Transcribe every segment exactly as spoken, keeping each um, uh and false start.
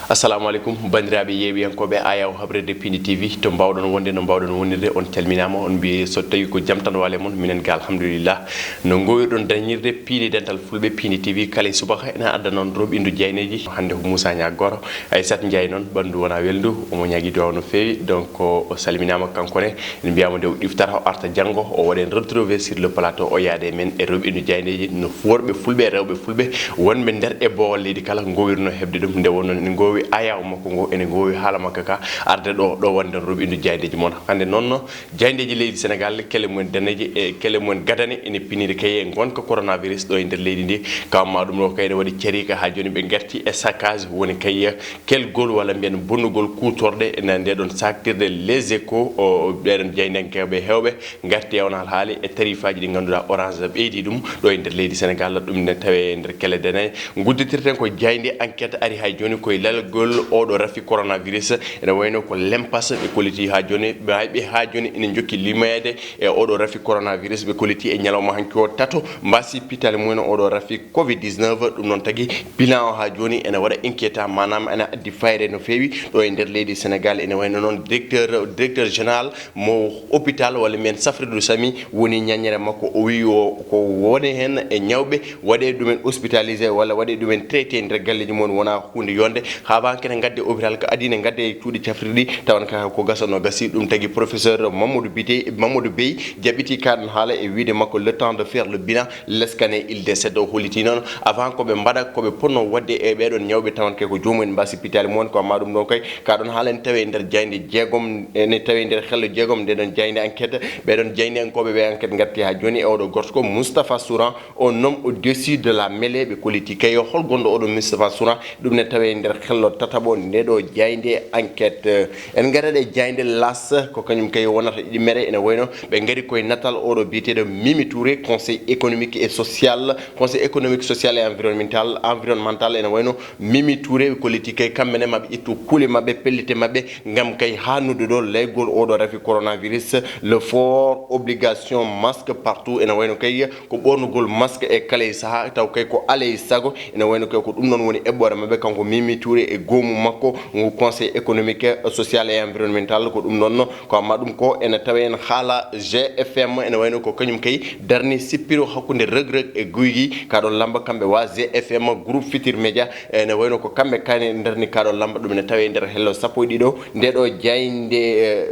Assalamu aleykum, banndiraaɓe yeeɓiyankooɓe Ayaw Habrede Pindi T V, to mbaawɗon wonde, no mbaawɗon wonirde, on calminaama, on mbiye so tawi ko jam tan wale mon, minen ga alhamdulillah. No ngoowirɗon dañirde piindi dental Fulɓe, Pindi T V, kala e subaka ene adda noon roɓindu jayneeji. Hannde ko Moussa Niang Goro, Aissata Ndiaye noon, ɓanndu wona welndu, omo ñaagi duwaw no feewi. Donc, o salminaama kanko ne, en mbiyama nde o iftata, o arta janngo, o waɗen retrouvé sur le plateau, o yaade men e roɓindu jayneeji no worɓe Fulɓe e rewɓe Fulɓe wonɓe nder e boowal leydi kala ngoowirno heɓde ɗum. Nde wonno ene ngoowi Ayaw makko ngo, ene ngoowi haala makko ka, arde ɗo, ɗo wonde roɓindu jayneeji mon. Hannde noon, jayneeji leydi Sénégal, kele mumen daneeje e kele mumen gadane ene piniri kay e ngonka coronavirus ɗo e nder leydi ndi. Kawma ɗum ɗo kay ne waɗi cariika haa jooni, ɓe ngarti e saccage, woni kay kelgol walla mbiyen bonnugol kuutorɗe ene nde ɗon saktirde Les Échos, o, ɓeɗon jaynenkooɓe heewɓe ngarti e on alhaali e tariifaaji ɗi ngannduɗaa Orange ɓeydi ɗum ɗo e nder leydi Sénégal. Ɗum ne tawe e nder kele dene. Ngudditirten ko jaaynde Enquête ari hay jooni koye lalgol oɗo rafi coronavirus. Ene wayno ko lempas ɓe kolliti haa jooni, ɓe hay ɓe haa jooni ene njokki limoyeede e oɗo rafi coronavirus. Ɓe kolliti e ñalawma hanki o tato mbasi pitale mumen oɗo rafi covid dix-neuf. Ɗum noon tagi bilan o haa jooni ene waɗa inquiétant, maanaam ene addi fayre no feewi ɗo e nder leydi Sénégal. Ene wayno noon directeur, directeur général mo hôpital walla mbiyen Safrirdu Sami woni ñañere makko. O wi o ko woni heen e ñawɓe waɗe ɗumen hospitalisé walla waɗe ɗumen traité nder galleji mum wona huunde yonde. Haa banque ne ngadde hôpital ko adii ne ngadde e cuuɗi cafrirɗi, tawanka ko gasano gasi. Ɗum tagi professeur Mamadou Bitey, Mamadou Bey jaɓiti kaɗon haala e wiide makko le temps de faire le bilan, leskane il décède. O holliti noon avant ko ɓe mbaɗa ko ɓe ponno waɗde e ɓeɗon ñawɓe tawanke ko joomum en mbasi pitali mum won. Ko amma ɗum ɗon kay kaɗon haala ne tawe e nder jaaynde jeegom, ene tawe e nder hello jeegom ndeɗon jaaynde Enquête. Ɓeɗon jaayndiyankooɓe ɓe Enquête ngarti haa jooni e oɗo gorko ko Moustapha Souran, un homme au-dessus de la mêlée. Ɓe kolliti kay o hol gonɗo oɗo Moustapha Souran, ɗum ne tawe e nder hello tataɓo ndeɗo jaaynde Enquête. En ngara ɗe jaaynde L'As, ko kañum kay wonata ɗiɗi mere, ene wayno ɓe ngari koye natal oɗo biyeteɗo Mimi Touré, conseil économique et social, conseil économique, social et environnemental, environnemental, ene wayno Mimi Touré. Ɓe kolliti kay kamɓe ne maɓe ƴettu kuule maɓɓe, pellite maɓɓe, ngam kay hannude ɗo laygol oɗo rafi coronavirus. Le fort, obligation masque partout, ene wayno kay ko ɓornugol masque e kala e saha, taw kay ko alay sago. Ene wayno kay ko ɗum noon woni eɓɓore maɓɓe, kanko Mimi Touré e goomu makko ngu conseil économique, social et environnemental. Ko ɗum noon, ko amma ɗum ko ene tawe en haala G F M, ene wayno ko kañum kay darni sippiro hakkunde Reug Reug e Gouye Gui. Kaɗon lamba kamɓe wa G F M, groupe Futur Média, ene wayno ko kamɓe kane darni kaɗon lamba. Ɗum ene tawe e nder hello sappo e ɗiɗo ndeɗo jaaynde, eh,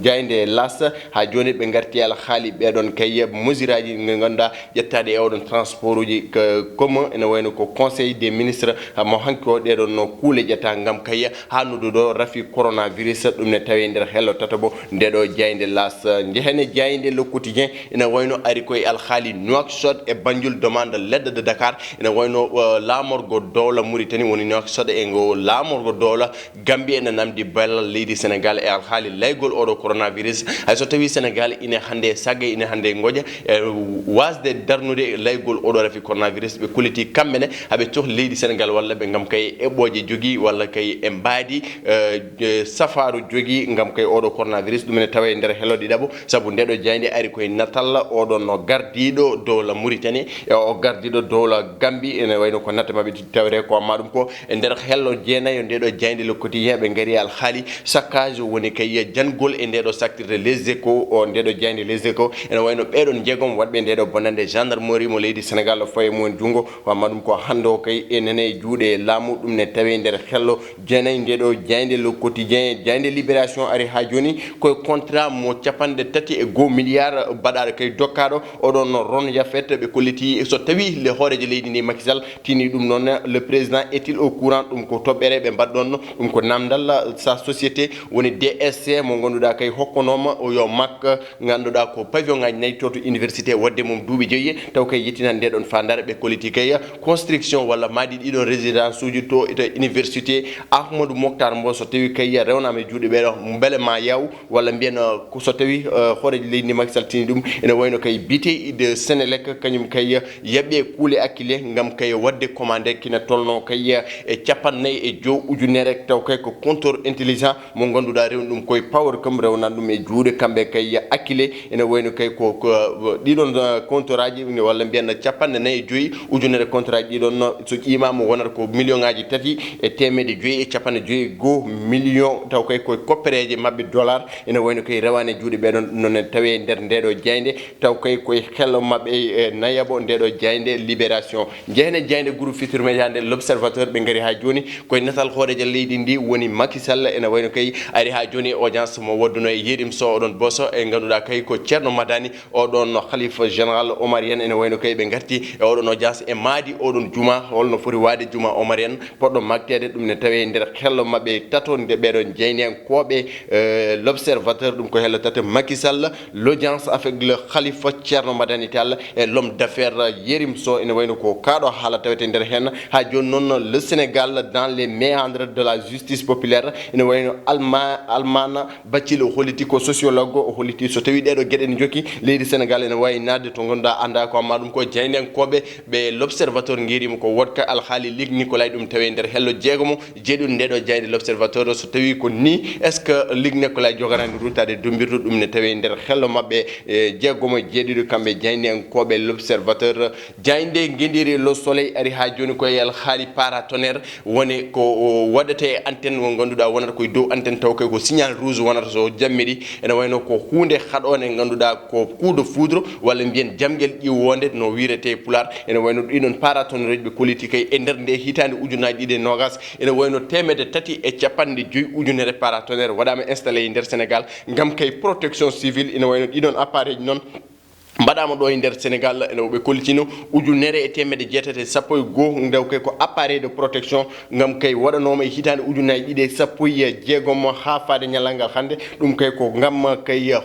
jaaynde L'As. Haa jooni ɓe ngarti alhaali ɓeɗon kay mesure aji ɗi ngannduɗaa ƴettaɗe e oɗon transport uji ko commun, ene wayno ko conseil des ministres, mo hanki o ɗeɗon no kuule ƴetta ngam kay hannude ɗo rafi coronavirus. Ɗum ne tawe nder hello tataɓo ndeɗo jaaynde L'As. Njehen e jaaynde Le Quotidien, ene wayno ari koye alhaali Nouakchott e Banjul, demande l'aide de Dakar. Ene wayno, eh, laamorgo dowla Mauritanie woni Nouakchott e ngo laamorgo dowla Gambie ene namdi ballal leydi Sénégal e alhaali laygol oɗo coronavirus. Hay so tawi Sénégal ine hannde e sagga, ine hannde e ngoƴa, e wasde darnude laygol oɗo rafi coronavirus, ɓe kolliti kamɓe ne haɓe cohli leydi Sénégal walla ɓe ngam kay eɓɓooje jogii walla kay e mbaadi, eh, eh, safaaru jogii ngam kay oɗo coronavirus. Ɗum ene tawa e nder hello ɗiɗaɓo, sabu ndeɗo jaaynde ari koye natal oɗo no gardiiɗo dowla Mauritanie, e o gardiiɗo dowla Gambie, ene wayno ko natta maɓɓe tawre ko amma ɗum ko e nder hello jeenayo ndeɗo jaaynde Le Quotidien ɓe ngari alhaali saccage woni kay jangol e ndeɗo saktirde Les Échos, o ndeɗo jaaynde Les Échos ene wayno ɓeɗon jeegom waɗɓe ndeɗo bonande gendarmerie mo leydi Sénégal o fawi mumen junngo. Ko amma ɗum ko hannde o kay e nene e juuɗe laamu, ɗum ne tawe nder hello jeenayi ndeɗo jaaynde Le Quotidien. Jaaynde Libération ari haa jooni koye contrat mo capanɗe tati e goo milliard baɗaɗo kay dokkaɗo oɗon no Ron Yafet. Ɓe kolliti so tawi le hoorejo leydi ndi Macky Sall tini ɗum noon, le président est-il au courant? Ɗum ko toɓɓere ɓe mbaɗɗon, ɗum ko namdal sa société woni D S C mo ngannduɗaa kay hokkonooma o yo mak ngannduɗaa ko pavillon ngaji nayi to, to université waɗde mum duuɓi joyi, taw kay yettinan nde ɗon faandare. Ɓe kolliti kay construction walla maadi ɗiɗon résidence uji to, to université Ahmadou Mokhtar Mbow. So tawi kay rewnaama e juuɗe ɓeɗo, mbele ma yaw walla mbiyen, uh, ko so tawi, uh, hoorejo leydi ndi Macky Sall tini ɗum, ene wayno kay bite de Sénélec, kañum kay yaɓɓe kuule hakkille ngam kay waɗde commandé kina tolno kay e capanɗe nayi e jow ujunere, taw kay ko compteur intelligent mo ngannduɗaa rewni ɗum koye Powercom, rewnan ɗum e juuɗe kamɓe kay hakkille. Ene wayno kay ko, ko ɗiɗon, uh, compteur aji walla mbiyen capanɗe nayi e joyi ujunere compteur aji ɗiɗon, no so ƴimaama wonata ko million ngaji tati e teemedde joyi e capanɗe joyi e goo million, taw kay koye koppereeje maɓɓe dollar, ene wayno kay rewaani e juuɗe ɓee ɗoon, ɗum noon ene tawee e nder ndee ɗoo jaaynde, taw kay koye xello maɓɓe e nayaɓo ndee ɗoo jaaynde Libération. Njehen e jaaynde Groupe Futurs Médias nde L'Observateur, ɓe ngari haa jooni koye natal hooreejo leydi ndi woni Macky Sall, ene wayno kay ari haa jooni e audience mo waɗduno e Yérim Sow, oɗon boso e ngannduɗaa kay ko Ceerno Madani, oɗon khalifa général omarienne, ene wayno kay ɓe ngarti e oɗon audience e maadi oɗon juma, holno foti waade juma omarienne poɗɗo makteede, ɗum ne tawe e nder xello maɓɓe tato nde ɓeɗon jeyniyankooɓe, eh, L'Observateur, ɗum ko hello tato Macky Sall, l'audience avec le khalifa Ceerno Madani Tall et l'homme d'affaires Yérim Sow, ene wayno ko kaɗo haala tawete nder hen. Ha joni noon, le Sénégal dans les méandres de la justice populaire, ene wayno Alma-, Almana Bathily o holliti ko sociologue, o holliti so tawi ɗeɗo geɗe ne jokki, leydi Sénégal ene wawi nadde to ganduɗa anda ko amma ɗum ko jayniyankooɓe ɓe. L'Observateur ngerima ko wotka alhaali Luc Nicolaï, ɗum tawi e nder hello jeegomo jeeɗiɗo ndeɗo jayde L'Observateur. So tawi ko ni, est ce que Luc Nicolaï joganani ruttade dombirdu? Ɗum ne tawi e nder hello maɓɓe, e jeegomo jeeɗiɗo kamɓe jayniyankooɓe L'Observateur. Jaaynde ngendiire Le Soleil ari haa jooni ko e alhaali paratonnerre, woni ko o waɗata e antenne mo ngannduɗaa wonata koye dow antenne, taw kay ko signal rouge wonata so jammiɗi. Ene wayno ko huunde haɗoonde ngannduɗaa ko coup de foudre walla mbiyen jamngel ƴiwoonde no wiirete e Pulaar. Ene wayno ɗiɗon paratonnerre ɓe kolliti kay e nder nde hitaande ujunnaji ɗiɗi e noogas, ene wayno teemedde tati e capanɗe joyi ujunere paratonnerre waɗaama installé e nder Sénégal ngam kay protection civile. Ene wayno ɗiɗon appareil noon mbaɗaama ɗo e nder Sénégal, ene ɓe kollitino ujunere e teemedde jeetati e sappo e goo, ndew kay ko appareil de protection, ngam kay waɗanooma e hitaande ujunnaji ɗiɗi e sappo e jeegom haa faade ñalal ngal hannde. Ɗum kay ko ngam kay, eh,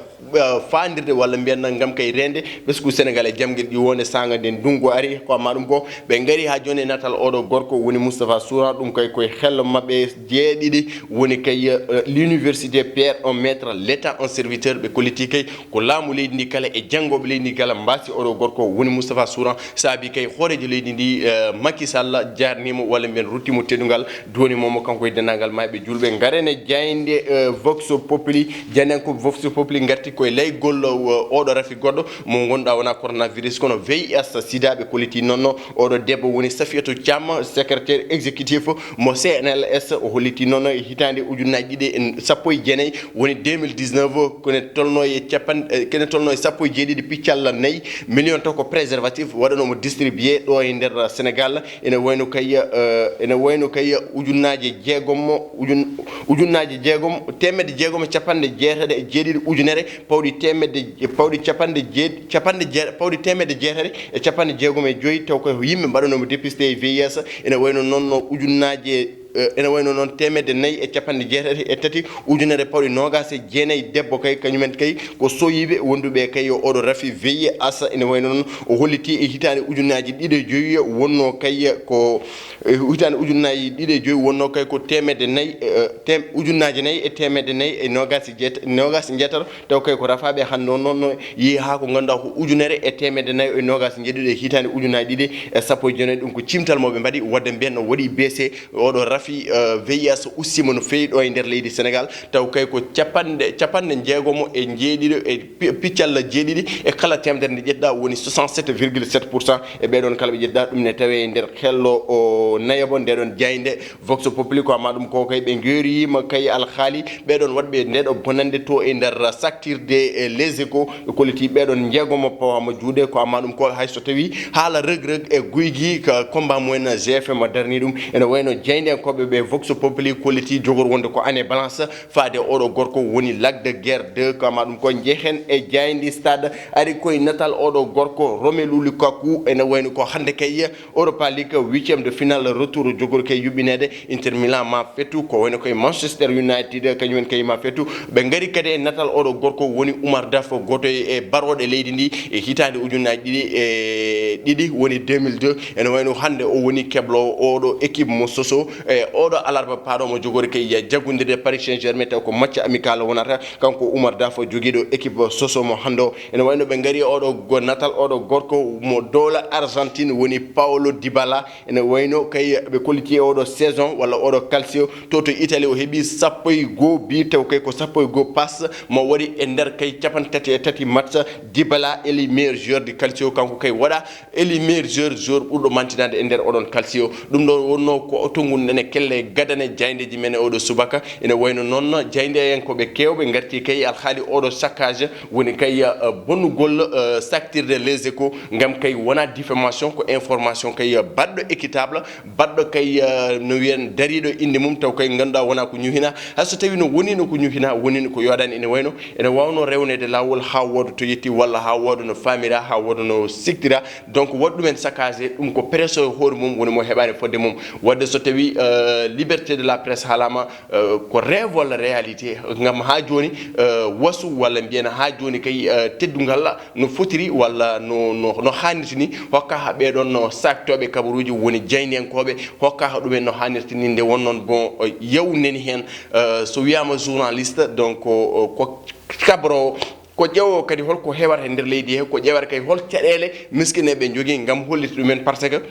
faandirde walla mbiyen ngam kay reende ɓesngu Sénégal e jamngel ƴiwoonde saanga nde ndunngu ari. Ko amma ɗum ko ɓe ngari haa jooni e natal oɗo gorko woni Moustapha Souran, ɗum kay koye hello maɓɓe jeeɗiɗi woni kay, eh, l'université perd un maître, l'État un serviteur, ɓe kolliti kay ko laamu leydi ndi kala e janngooɓe leydi ndi kala mbaasi oɗo gorko woni Moustapha Souran, saabi kay hooreejo leydi ndi, eh, Macky Sall jarnimo walla mbiyen ruttimo teddungal, donimo mo kanko e denndaangal maayɓe juulɓe. Ngaren e jaaynde, eh, Vox Populi, jaayndiyanko Vox Populi ngarti koye laygol, eh, oɗo rafi goɗɗo mo ngannduɗaa wona coronavirus kono V I H sida, ɓe kolliti noon no oɗo debbo woni Safiatou Thiam, secrétaire exécutif mo C N L S, o holliti noon e hitaande ujunnaji ɗiɗi e sappo e jeenayi woni deux mille dix-neuf, kene tolno e capan-, eh, kene tolno e sappo e jeeɗiɗi piccal nayi million taw ko préservatif waɗanomo distribué ɗo e nder Sénégal. Ene wayno kay, eh, ene wayno kay ujunnaaje jeegom, ujun-, ujunnaaje jeegom, teemedde jeegom e capanɗe jeetati e jeeɗiɗi ujunere pawɗi teemedde, pawɗi capanɗe jeeɗ-, capanɗe jeeɗ-, pawɗi teemedde jeetati e capanɗe jeegom e joyi, taw ko yimɓe mbaɗanooɓe dépisté e V I H. Ene wayno noon no ujunnaaje, eh, ene wayno noon teemedde nayi e capanɗe jeetati e tati ujunere pawɗi noogaas e jeenayi debbo kay, kañumen kay ko soyiiɓe wonduɓe kay yo oɗo rafi V I H. Ene wayno noon o holliti e hitaande ujunnaaji ɗiɗi e joyi wonno kay ko, eh, hitaande ujunnaaji ɗiɗi e joyi wonno kay ko teemedde nayi, eh, tem-, ujunnaaje nayi e teemedde nayi e noogaas e jeet-, noogaas e jeetati, taw kay ko rafaaɓe hannde on noon no yehi haa ko ngannduɗaa ko ujunere e teemedde nayi e noogaas e jeeɗiɗi e hitaande ujunnaaji ɗiɗi e sappo e jeenayi. Ɗum ko cimtal mo ɓe mbaɗi, wadde mbiyen no waɗi baissé oɗo rafi, eh, V I H ustiima no feewi ɗo e nder leydi Sénégal, taw kay ko capanɗe, capanɗe jeegomo e jeeɗiɗo e pi-, piccal jeeɗiɗi e kala teemedere nde ƴettuɗaa woni soixante-sept virgule sept pour cent e ɓeɗon kala ɓe ƴettuɗaa. Ɗum ne tawe e nder hello o nayaɓo ndeɗon jaaynde Vox Populi. Ko amma ɗum ko kay ɓe ngeerima kay alhaali ɓeɗon waɗɓe ndeɗo bonande to e nder saktirde, eh, Les Échos, ɓe kolliti ɓeɗon jeegomo pawama juuɗe. Ko amma ɗum ko hay so tawi haala Reug Reug e Gouye Gui ka combat mumen G F M darni ɗum. Ene wayno jaayndiyankoɓe ɓe Vox Populi kolliti jogor wonde ko année blanche faade oɗo gorko woni Lac de Guiers deux. Ko amma ɗum ko njehen e jaaynde Stade ari koye natal oɗo gorko Romelu Lukaku. Ene wayno ko hannde kay Europa League huitième de finale retour jogori kay yuɓɓineede. Inter Milan ma fettu, ko wayno koye Manchester United, kañum en kay ma fettu. Ɓe ngari kadi e natal oɗo gorko woni Oumar Daf, gooto e barooɗe leydi ndi e hitaande ujunnaaji ɗiɗi e ɗiɗi, woni deux mille deux. Ene wayno hannde o woni kebloowo oɗo équipe mo Soso. E oɗo alarba paaɗo mo jogori kay jaggondirde Paris Saint-Germain, taw ko match amical wonata. Kanko Oumar Daf jogiiɗo équipe Soso mo hannde o. Ene wayno ɓe ngari oɗo go-, natal oɗo gorko mo dowla Argentine woni Paulo Dybala. Ene wayno kay ɓe kolliti e oɗo saison walla oɗo calcio to to Italie o heɓi sappo e goo bi, taw kay ko sappo e goo passe mo waɗi e nder kay capanɗe tati e tati match. Dybala élu meilleur joueur du calcio, kanko kay waɗa élu meilleur joueur, joueur ɓurɗo mantinaade e nder oɗon calcio. Ɗum ɗo wonno ko tongu nene kelle gadane jaayndeeji men e oɗo subaka. Ene wayno noon jaayndeyankooɓe keewɓe ngarti kay alhaali oɗo saccage, woni kay, eh, bonnugol, eh, saktirde Les Échos, ngam kay wona diffamation, ko information kay, eh, baɗɗo équitable, baɗɗo kay, eh, no wiyen dariiɗo innde mum, taw kay ngannduɗaa wona ko ñuhina. Hay so tawi no wonino ko ñuhina, wonino ko yooɗani, ene wayno ene wawno rewnede laawol haa wooda to yetti, walla haa wooda no faamira, haa wooda no siktira. Donc waɗi ɗumen saccagé, ɗum ko presse o hoore mum woni mo heɓaani fodde mum. Wadde so tawi, euh, liberté de la presse haalama, euh, ko rêve walla réalité, ngam haa jooni, euh, wasu walla mbiyen haa jooni kay, euh, teddungal no fotiri walla no, no, no haanirta ni, hokka haa ɓee ɗoon no saaktoɓe kabaruuji woni jaayndiyankooɓe, hokka haa ɗumen no haanirta ni. Nde wonnoon bon, euh, yaw nani heen, euh, so wiyaama journaliste, donc, euh, ko kabroowo, ko ƴeewoowo kadi holko hewata e nder leydi he, ko ƴeewata kadi hol caɗeele miskineeɓe njogii ngam hollitde ɗumen, par ce que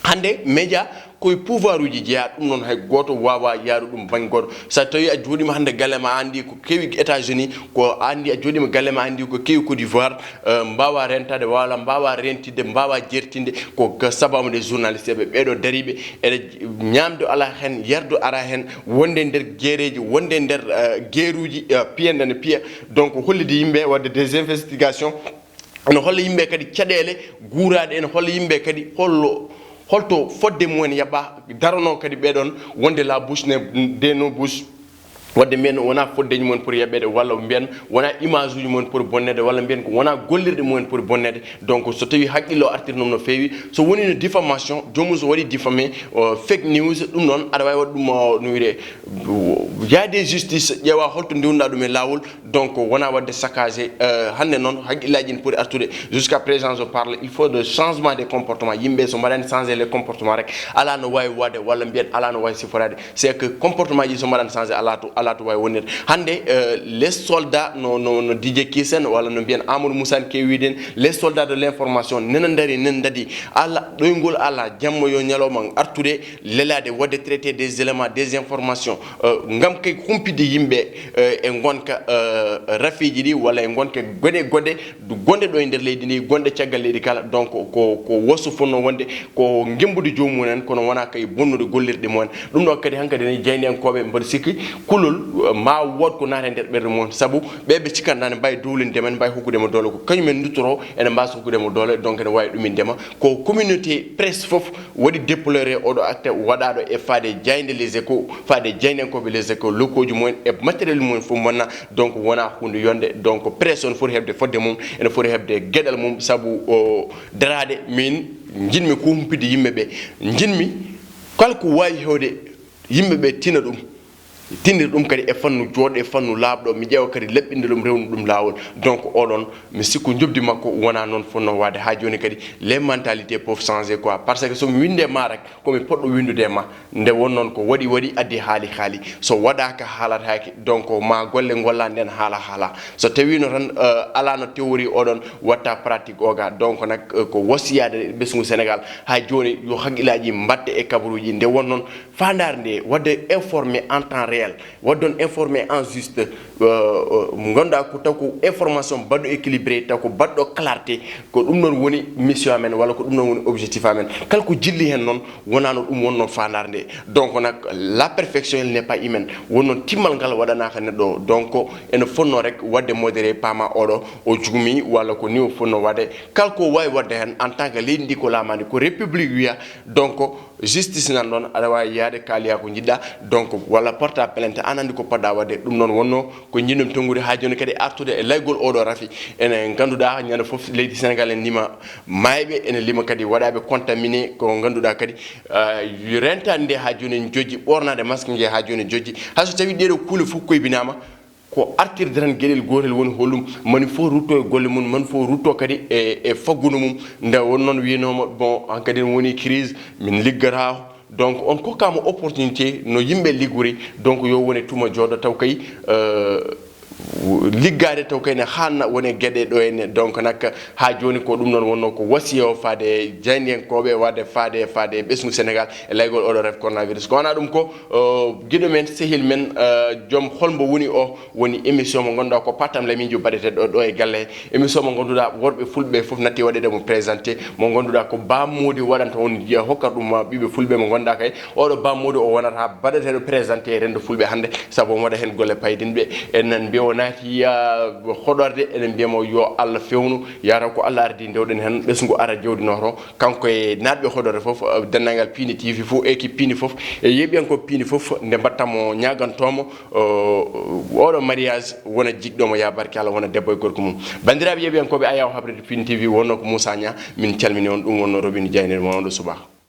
hannde média ko e pouvoir uji jeyaa, ɗum noon hay gooto waawaa yahru ɗum bannge gooto. So a tawii a jooɗiima hannde galle ma, a anndi ko kewi États-Unis, ko a anndi a jooɗiima galle ma, a anndi ko kewi Côte d'Ivoire, euh, mbaawa rentaade walla mbaawa rentinde, mbaawa jeertinde, ko ka sababu nde journaliste ɓe ɓeeɗo dariiɓe, eɗe ñaamdu alaa heen, yardu alaa heen, wonde nder geereeji, wonde nder, euh, geeruuji, euh, piyanɗe ne piya. Donc hollidi yimɓe waɗde des investigations, ene holla yimɓe kadi caɗeele guuraaɗe, ene holla yimɓe kadi hollo, holto fodde mumen yaɓa, daranoo kadi ɓee ɗoon wonde la bouche ne de nos bouches. Wadde mbiyen wona foddeeji mumen poti yaɓeede, walla mbiyen wona image uji mumen poti bonneede, walla mbiyen ko wona gollirɗe mumen poti bonneede. Donc so tawi haqqille o artirnoo no feewi, so woni no diffamation, joomum so waɗi diffamé, euh, fake news, ɗum noon aɗa waawi waɗ ɗum, euh, no wiyde, yaade justice, ƴeewa holto ndewnuɗaa ɗum e laawol. Donc wona waɗde saccagé, euh, hannde noon haqqillaaji ne poti artude. Jusqu'à présent je parle, il faut de changement de comportement. Yimɓe so mbaɗaani changé les comportements rek, alaa no waawi waɗde, walla mbiyen alaa no waawi siforaade. C'est que comportement ji so mbaɗaani changé, alaa to, alaa to waawi wonirde. Hannde, euh, les soldats no, no, no D J Kisen walla no mbiyen Amadou Moussa en kewi wiide en, les soldats de l'information nena ndari, nena ndadi. Alaa ɗoyngol, alaa jamma yo ñalawma artude, lelaade, waɗde traité des éléments, des informations, euh, ngam kay humpitde yimɓe, euh, e ngonka, euh, rafiiji ɗi, walla e ngonka geɗe goɗɗe gonɗe ɗo e nder leydi ndi, gonɗe caggal leydi kala. Donc ko, ko wasu fotnoo wonde ko ngemmbude joomum en, kono wonaa kay bonnude gollirɗe mumen. Ɗum ɗo kadi hankadi ne jaayndiyankooɓe mbaɗa sikki kulol, euh, ma wood ko naata e nder ɓerɗe mumen, sabu ɓe ɓe cikkata ne mbaawi dowlinde men, mbaawi hokkude mo doole, ko kañum en nduttoroo, ene mbaawi hokkude mo doole, donc ene waawi ɗuminde ma. Ko communauté presse fof waɗi déploré oɗo acte waɗaaɗo e faade jaaynde Les Échos, faade jaayndiyankooɓe Les Échos, locaux ji mumen e matériel mumen fof bonna. Donc wonaa huunde yonde. Donc presse on foti heɓde fodde mum, ene foti heɓde geɗal mum, sabu o daraade min njiɗmi ko humpitde yimɓe ɓe. Njiɗmi kala ko waawi hewde yimɓe ɓe tina ɗum. Tinndira ɗum kadi e fannu jooɗɗo, e fannu laaɓɗo, mi ƴeewa kadi laɓɓinde ɗum, rewna ɗum laawol. Donc oɗon, mi sikku njoɓdi makko wonaa noon fotnoo waɗde. Haa jooni kadi les mentalités peuvent changer quoi, parce que so mi winndii e ma rek, ko mi poɗɗo winndude e ma. Nde won noon ko waɗi waɗi, addi haali haali, so waɗaaka haalataake, donc ma golle ngolla nden haala haala. So tawiino tan, euh, alaa no théorie oɗon watta pratique o ga. Donc nag, euh, ko wasiyaade ɓesngu Sénégal haa jooni, yo hakkillaaji mbaɗte e kabaruuji. Nde won noon faandaare nde waɗde informé en temps réel, waɗde on informé en juste, euh, euh, mo ngannduɗaa ko taw ko information baɗɗo équilibré, taw ko baɗɗo clarté, ko ɗum noon woni mission amen, walla ko ɗum noon woni objectif amen. Kala ko jilli heen noon, wonaano ɗum wonnoo faandaare nde. Donc nag, la perfection, elle n'est pas humaine. Won noon timmal ngal waɗanaaka neɗɗo o. Donc ene fotnoo rek waɗde modéré, paama oɗo o juumii, walla ko ni o fotnoo waɗde. Kala ko waawi waɗde heen en tant que leydi ndi ko laamaandi, ko république wiya, donc justice nan ɗoon, aɗa waawi yaade kaaliyaa ko njiɗɗaa, donc walla porta plainte, aan anndi ko poɗɗaa waɗde. Ɗum noon wonnoo ko njiɗmi tonngude haa jooni kadi artude e laygol oɗo rafi. Ene ngannduɗaa ñande fof leydi Sénégal en nima maayɓe, ene lima kadi waɗaaɓe contaminé, ko ngannduɗaa kadi, ah, rentaade nde haa jooni en jojji, ɓoornaade masque nge haa jooni en jojji. Hay so tawii ɗeeɗo kuule fof koybinaama, ko artirde tan geɗel gootel woni hollum, mani fof rutto e golle mum, mani fof rutto kadi e, e faggudu mum. Nde won noon wiyanooma, bon, hankadi en woni crise, min liggata. Donc on kokkaama opportunité no yimɓe liggori, donc yo wone tuma jooɗo taw kay, euh, liggaade taw kayne haanna woni e geɗe ɗo henne. Donc nak, haa jooni ko ɗum noon wonnoo ko wasiya o faade e jaayndiyankooɓe, waɗde faade, faade e ɓesngu Sénégal e laygol oɗo ref coronavirus. Ko wonaa ɗum ko, o, giɗo men, sehil men, eh, joom hol mbo woni o, woni émission mo ngannduɗaa ko Patam Lamiijo baɗeteeɗo ɗo e galle. Émission mo ngannduɗaa worɓe fulɓe fof natti waɗeede mo présenté, mo ngannduɗaa ko Ba Mody waɗanta on, jiya hokkat ɗum ɓiɓɓe fulɓe mo ngannduɗaa kay. Oɗo Ba Mody o wonata baɗeteeɗo présenté e renndo fulɓe hannde, sabu omo waɗa heen golle paydinɓe. Enen mbiya o naati, ah, hoɗorde, enen mbiya mo yo Allah fewnu, yataw ko Allah ardi ndewɗen heen, ɓesngu ara jawdi noto. Kanko e naatɓe hoɗorde fof, ah, denndaangal Pini T V fof, équipe Pini fof, e yeeɓiyankooɓe Pini fof, nde mbaɗta mo ñaagantoomo, o, oɗo mariage wona jiɗɗo mo, ya barke Allah, wona debbo e gorko mum. Banndiraaɓe yeeɓiyankooɓe Ayaw Habride Pini T V, wonnoo ko Moussa Niang, min calmini on, ɗum wonnoo Robin Diagne, wonoo ɗo subaka.